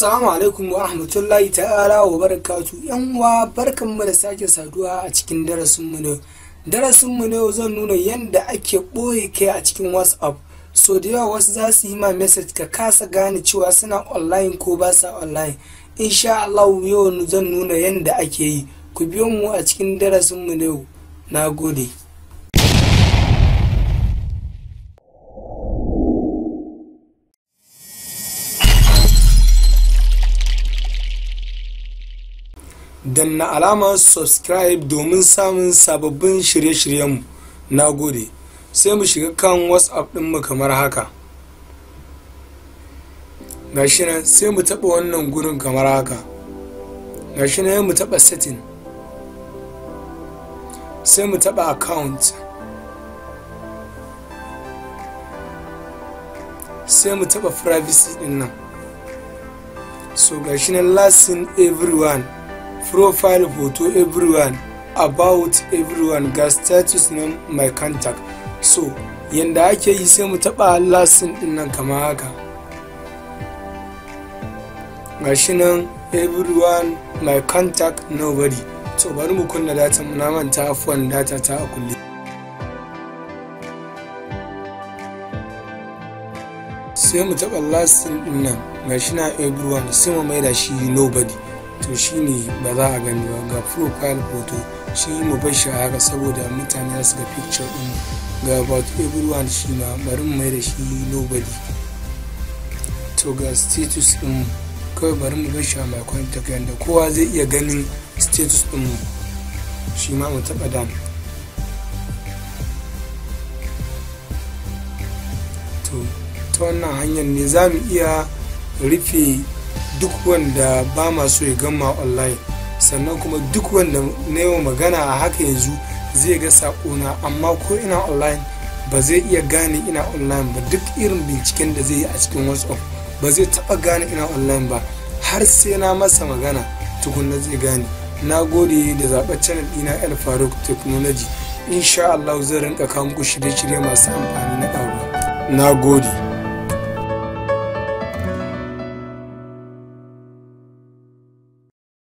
Assalamu alaikum wa rahmatullahi ta'ala wa barakatu. Yan uwa, barkanmu da sake saduwa a cikin darasinmu na darasinmu na yau. Zan nuna yadda ake ɓoye kai a cikin WhatsApp. So da yawa wasu za su yi ma message, ka kasa gane cewa suna online ko ba sa online. Insha Allah yau zan nuna yadda ake yi. Ku biyo mu a cikin darasinmu na yau. Na gode. Danna alamar subscribe domin samun sababbin shirye-shiryenmu. Na gode. Sai mu shiga kan WhatsApp ɗinmu kamar haka. Gashi nan, sai mu taɓa wannan gurin kamar haka. Gashi nan, mu taɓa setting, sai mu taɓa account, sai mu taɓa privacy ɗin nan. So gashi nan, last seen everyone, profile photo everyone, about everyone, ga status na my contact. So yanda ake yi, sai mu taba last seen din nan kamar haka. Gashi nan, everyone, my contact, nobody. To bari mu kunna data. Na manta, afuwan, data ta a kulle. Sai mu taba last seen din nan. Gashi na everyone, sai mu maida shi nobody. To shine ba za a gani ba. Ga profile photo, shi mu bar shi a haka saboda mutane za su ga picture din. Ga about everyone, shi ma bari mu mai da shi nobody. To ga status din, kawai bari mu bar shi a my contact, yanda kowa zai iya ganin status din mu. Shi ma mu taba done. To ta wannan hanyar ne za mu iya rufe duk wanda ba ma so ya gama online. Sannan kuma duk wanda na yi magana a haka yanzu zai ga saƙona, amma ko ina online ba zai iya gane ina online ba. Duk irin binciken da zai yi a cikin WhatsApp ba zai taɓa gane ina online ba, har sai na masa magana tukunna zai gane. Na gode da zaɓar channel ɗina, El Faruk Technology. Insha Allah zan rinka kawo muku shirye-shirye masu amfani na ƙaruwa. Na gode.